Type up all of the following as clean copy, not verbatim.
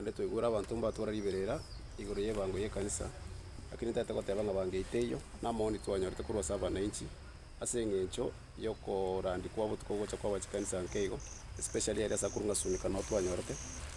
Naende twaigure abanto mbatwara riberera igoro y'ebango y'ekanisa, lakini ntagete goteba ng'a bango eye teiyo, na amaoni twanyorete korwa ase abananchi ase eng'encho yokorandia kwa botuko gocha kwaba chikanisa nke igo, especially aria ase akorwa ng'a Sunika noo twanyorete,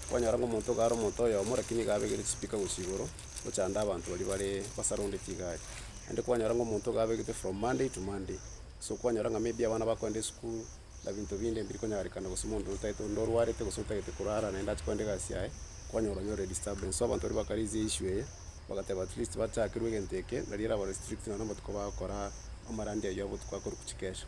kwanyora ng'a omonto iga are omonto oyomo lakini iga abegete chispeaker gochia igoro, gochanda abanto baria bare basurroundeti iga aria. Naende kwanyora ng'a omonto iga abegete from Monday to Monday, so kwanyora ng'a maybe abana bakoenda esukuru, na binto binde mbiri konyarekana gose omonto otagete onde orwarete gose otagete korara naende ache kogenda egasi yaye, kwanyora onyorire disturbance. So abanto baria baka raise issue eye, bagateba at least bachakerwe egento eke, nario eraba restrict nonye amatuko bagokora amarandia aywo abotuko akorokwa chikesha.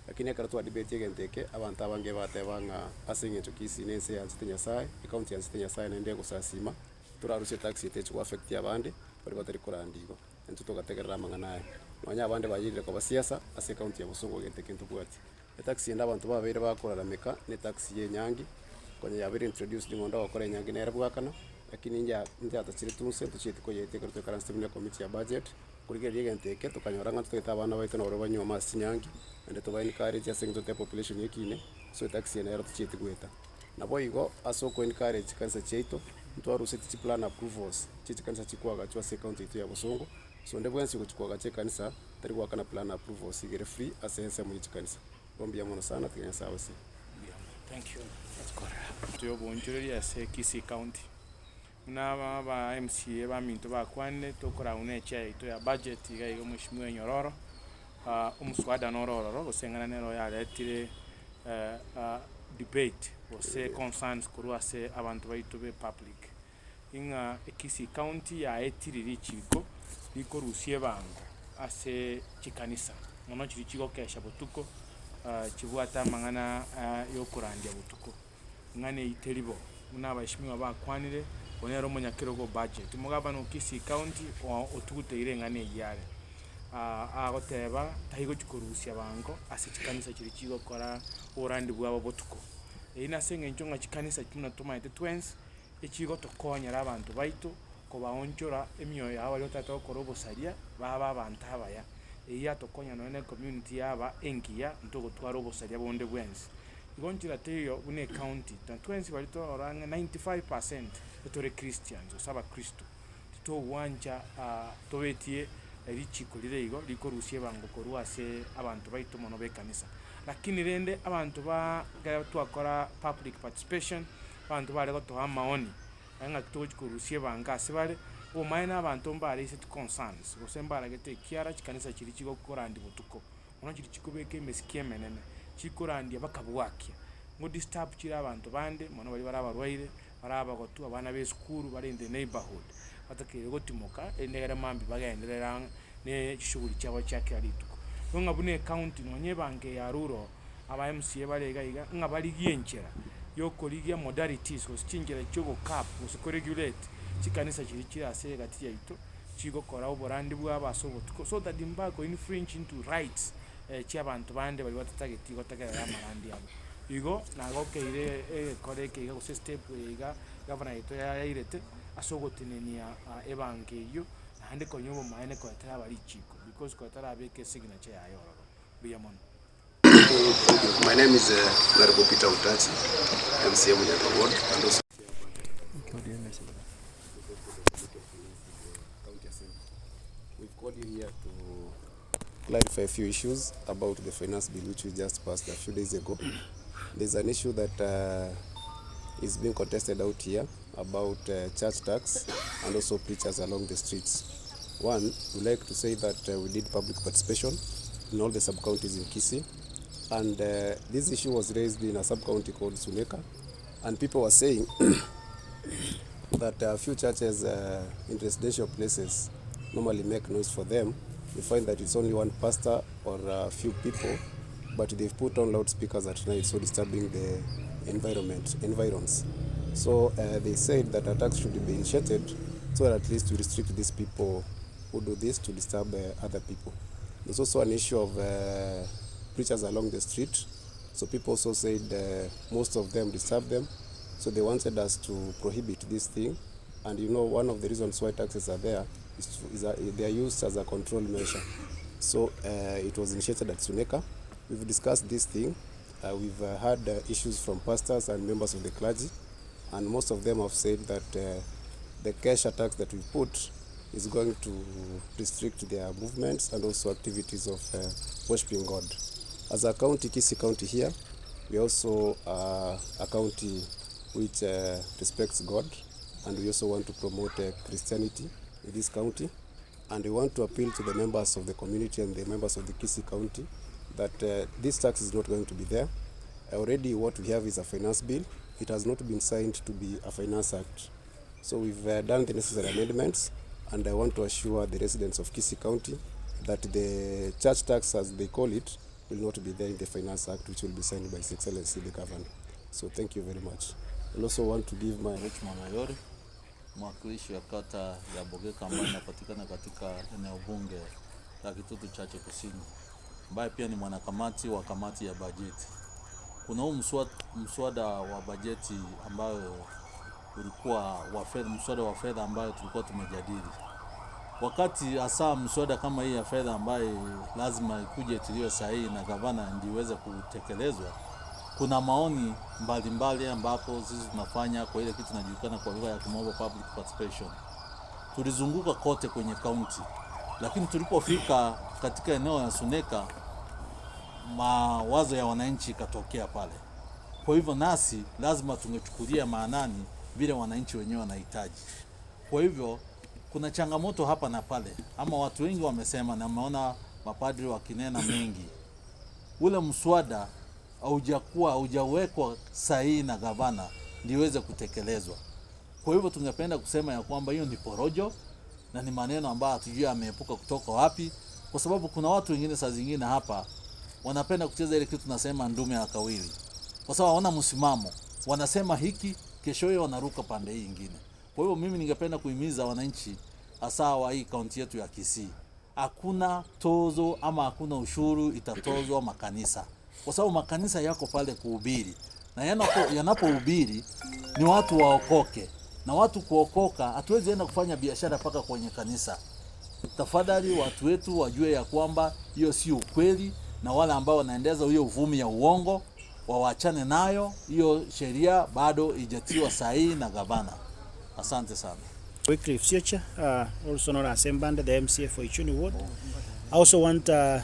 Lakini ekero twa debate egento eke, abanto abange bateba ng'a ase eng'encho Kisii na ense eanchete Nyasaye, ecounty eanchete Nyasaye naende egosasima, torarusie etax eye techi go affect abande, baria batari korandia igo. Intwe togategerera amang'ana aya. Nonya abande bayerire koba siasa ase ecounty ya Bosongo gento eke ntobwati. Etax ende abanto babeire bakorarameka ne etax ya enyangi, konya yabeire introduced ng'a onde ogokora enyangi nere bwakana, lakini inche inche tunse ntochieti koyetia ekero toikaransete buna ecommittee ya budget, korigereria egento eke tokanyora ng'a ntotagete abana baito nabo banyuome ase chinyangi, naende toba encourage ase eng'encho totebe population ekine, so etax eye nero tochieti goeta. Naboigo ase oko encourage chikanisa chiaito, ntwaruseti chiplan approvals chie chikanisa chikoagachwa ase ecounty yaito ya Bosongo, so onde bwensi ogochia koagacha ekanisa, tari goakana plan approvals igere free ase ensemo ye chikanisa. Igo mbuya mono sana tiga Nyasae abasie. Thank you. Toyoboonchoreria ase Kisii County. Buna aba MCA baminto bakwanire tokoragwa ne echair yaito ya budget iga iga mweshimiwa Nyororo, omoswada noro ororo gose eng'ana nero yaretire debate gose concerns korwa ase abanto baito be public. Ing'a Kisii County yaetire richiko rikorusia ebango ase chikanisa mono chiria chigokesha botuko chibwate amang'ana yokorandia botuko. Ing'ana eyio teri bo, buna abaheshimiwa bakwanire, oyo nere omonyakerogo o budget. Omogabana o Kisii County otuguteire eng'ana eyio are, agoteba taigochi korusia bango ase chikanisa chiria chigokora oborandi bwabo botuko. Eyio nase eng'encho ng'a chikanisa buna tomaete twensi, echigotokonyera abanto baito kobaonchora emioyo yabo baria batagete gokora obosaria babe abanto abaya. Eyio yatokonya nonya na ecommunity yaba engiya ntogotwara obosaria bonde bwensi. Igo nchera teiyo buna ecounty, na twensi baria torora ang'e 95 percent etore Christians gose abakristo, titogwancha tobetie richiko rire igo rikorusia ebango korwa ase abanto baito mono ba ekanisa. Lakini rende abanto ba ekero twakora public participation, abanto bare gotoa amaoni, ng'aki togochi korusia ebango ase bare, obomaene abanto mbaraiseti concerns gose mbaragete ekiara chikanisa chiria chigokorandia botuko. Bono chiria chikobeka emesiki emenene, chikorandia bakabwakia, ngo disturb chire abanto bande, mono baria bare abarwaire, bare abagotu, abana ba esukuru bare in the neighbourhood, batakeire gotimoka erinde egere mambia bagenderere ang'e ne chishughuli chiabo chia kera rituko. Igo ng'a buna ecounty nonye ebank eye ya rural, aba MCA bare iga iga, ng'a barigie enchera ya okorigia modalities gose chinchera chia ogocurb gose koregulate chikanisa chiria chire ase egati yaito. chigokora oborandi bwabo ase obotuko, so that mbako infringe into rights chiabanto bande baria batatageti gotegerera amarandi abo. Igo nagokeire egekora eke iga gose estep eye iga gavana yaito yairete ase ogotenenia ebango eyio naende konya obomaene koetera aba richiko because konya tarabeka esignature yaye ororo. Mbuya mono. My name is Honorable Peter Utachi, MCA Munyaka Ward, and also County Assembly. We've called you here to clarify a few issues about the finance bill which we just passed a few days ago. There's an issue that is being contested out here about church tax and also preachers along the streets. One, we like to say that we did public participation in all the sub-counties in Kisii and this issue was raised in a sub-county called Suneka and people were saying that a few churches in residential places normally make noise for them. You find that it's only one pastor or a few people, but they've put on loudspeakers at night, so disturbing the environment, environs. So they said that a tax should be initiated so that at least to restrict these people who do this to disturb other people. There's also an issue of preachers along the street. So people also said most of them disturb them. So they wanted us to prohibit this thing. And you know, one of the reasons why taxes are there is, to, is a, they are used as a control measure. So it was initiated at Suneka. We've discussed this thing. We've had issues from pastors and members of the clergy. And most of them have said that the kesha tax that we put is going to restrict their movements and also activities of worshiping God. As a county, Kisii County here, we also are a county which respects God and we also want to promote Christianity in this county and we want to appeal to the members of the community and the members of the Kisii County that this tax is not going to be there. Already what we have is a finance bill. It has not been signed to be a finance act. So we've done the necessary amendments and I want to assure the residents of Kisii County that the church tax as they call it will not be there in the finance act which will be signed by His Excellency the Governor. So thank you very much. I also want to give my Richmond Oyori, mwakilishi wa kata ya Bogeka ambayo inapatikana katika eneo bunge la Kitutu Chache Kusini, ambaye pia ni mwanakamati wa kamati ya bajeti. Kuna huu mswada wa bajeti ambayo ulikuwa wa fedha, mswada wa fedha ambayo tulikuwa tumejadili wakati hasa mswada kama hii ya fedha ambayo lazima ikuje itiliwe sahihi na gavana ndio iweze kutekelezwa. Kuna maoni mbalimbali ambapo sisi tunafanya kwa ile kitu inajulikana kwa lugha ya kimombo public participation. Tulizunguka kote kwenye kaunti, lakini tulipofika katika eneo la Suneka mawazo ya wananchi ikatokea pale. Kwa hivyo nasi lazima tungechukulia maanani vile wananchi wenyewe wanahitaji. Kwa hivyo kuna changamoto hapa na pale, ama watu wengi wamesema, na umeona mapadri wakinena mengi, ule mswada haujakuwa haujawekwa sahihi na gavana ndio iweze kutekelezwa. Kwa hivyo tungependa kusema ya kwamba hiyo ni porojo na ni maneno ambayo hatujui ameepuka kutoka wapi, kwa sababu kuna watu wengine saa zingine hapa wanapenda kucheza ile kitu tunasema ndume ya kawili, kwa sababu hawana msimamo, wanasema hiki, kesho hiyo wanaruka pande hii ingine. Kwa hivyo mimi ningependa kuhimiza wananchi hasa wa hii kaunti yetu ya Kisii, hakuna tozo ama hakuna ushuru itatozwa makanisa, kwa sababu makanisa yako pale kuhubiri na yanapohubiri ni watu waokoke, na watu kuokoka, hatuwezi enda kufanya biashara mpaka kwenye kanisa. Tafadhali watu wetu wajue ya kwamba hiyo si ukweli, na wale ambao wanaendeza hiyo uvumi ya uongo wawachane nayo. Hiyo sheria bado ijatiwa sahihi na gavana. Asante sana. Wycliffe Siocha, also known as Mbande, the MCA for Ichuni Ward. I also want to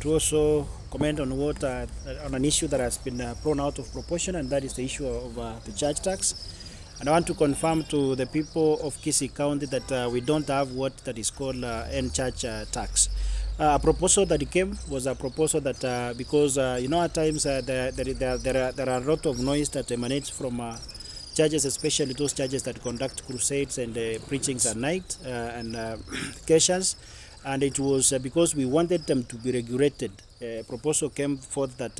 also comment on what on an issue that has been blown out of proportion, and that is the issue of the church tax. And I want to confirm to the people of Kisii County that we don't have what that is called N-church tax. A proposal that came was a proposal that because you know at times there are a lot of noise that emanates from churches, especially those churches that conduct crusades and preachings at night and keshas. And it was because we wanted them to be regulated. A proposal came forth that,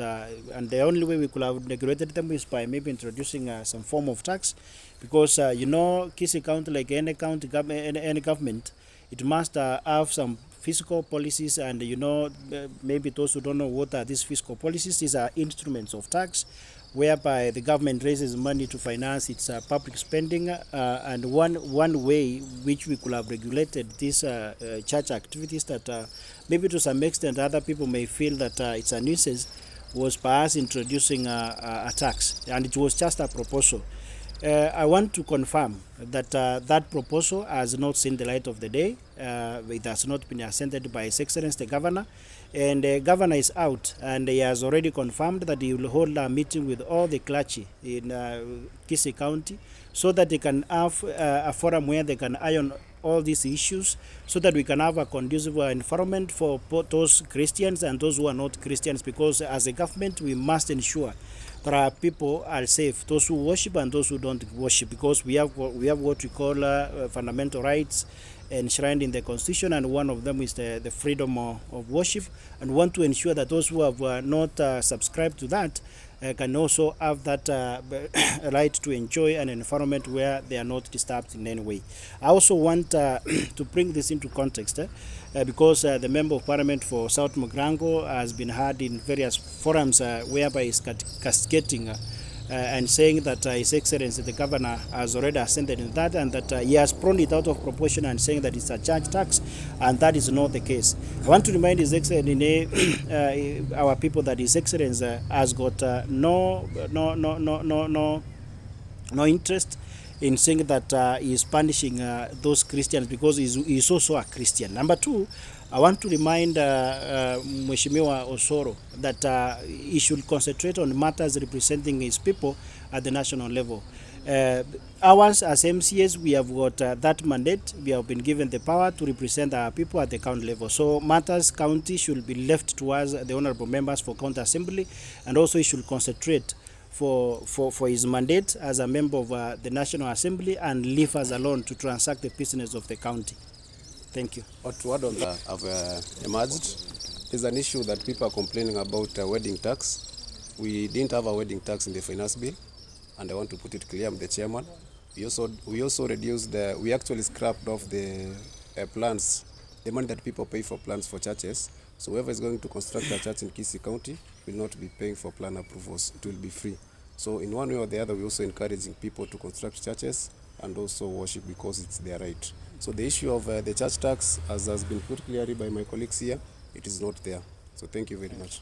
and the only way we could have regulated them is by maybe introducing some form of tax, because you know, Kisii County, like any county government, any government, it must have some fiscal policies, and you know, maybe those who don't know what are these fiscal policies, these are instruments of tax, whereby the government raises money to finance its public spending, and one way which we could have regulated these church activities that maybe to some extent other people may feel that it's a nuisance, was by us introducing a tax, and it was just a proposal. I want to confirm that that proposal has not seen the light of the day. It has not been assented by His Excellency the Governor, and the Governor is out, and he has already confirmed that he will hold a meeting with all the clergy in Kisii County so that they can have a forum where they can iron all these issues, so that we can have a conducive environment for those Christians and those who are not Christians, because as a government we must ensure that our people are safe, those who worship and those who don't worship, because we have what we call fundamental rights enshrined in the Constitution, and one of them is the freedom of worship, and want to ensure that those who have not subscribed to that can also have that right to enjoy an environment where they are not disturbed in any way. I also want to bring this into context because the Member of Parliament for South Mugirango has been heard in various forums whereby he's castigating and saying that His Excellency the Governor has already assented in that, and that he has prone it out of proportion and saying that it's a church tax, and that is not the case. I want to remind His Excellency, our people, that His Excellency has got no interest in saying that he is punishing those Christians because he is also a Christian. Number two, I want to remind Mheshimiwa Osoro that he should concentrate on matters representing his people at the national level. Ours as MCAs, we have got that mandate. We have been given the power to represent our people at the county level. So matters county should be left to us, the honorable members for county assembly, and also he should concentrate for his mandate as a member of the National Assembly and leave us alone to transact the business of the county. Thank you. What to add on that have emerged is an issue that people are complaining about wedding tax. We didn't have a wedding tax in the finance bill, and I want to put it clear, I'm the chairman. We also reduced the, we actually scrapped off the plans, the money that people pay for plans for churches. So whoever is going to construct a church in Kisii County will not be paying for plan approvals. It will be free. So in one way or the other, we're also encouraging people to construct churches and also worship because it's their right. So the issue of the church tax, as has been put clearly by my colleagues here, it is not there. So thank you very much.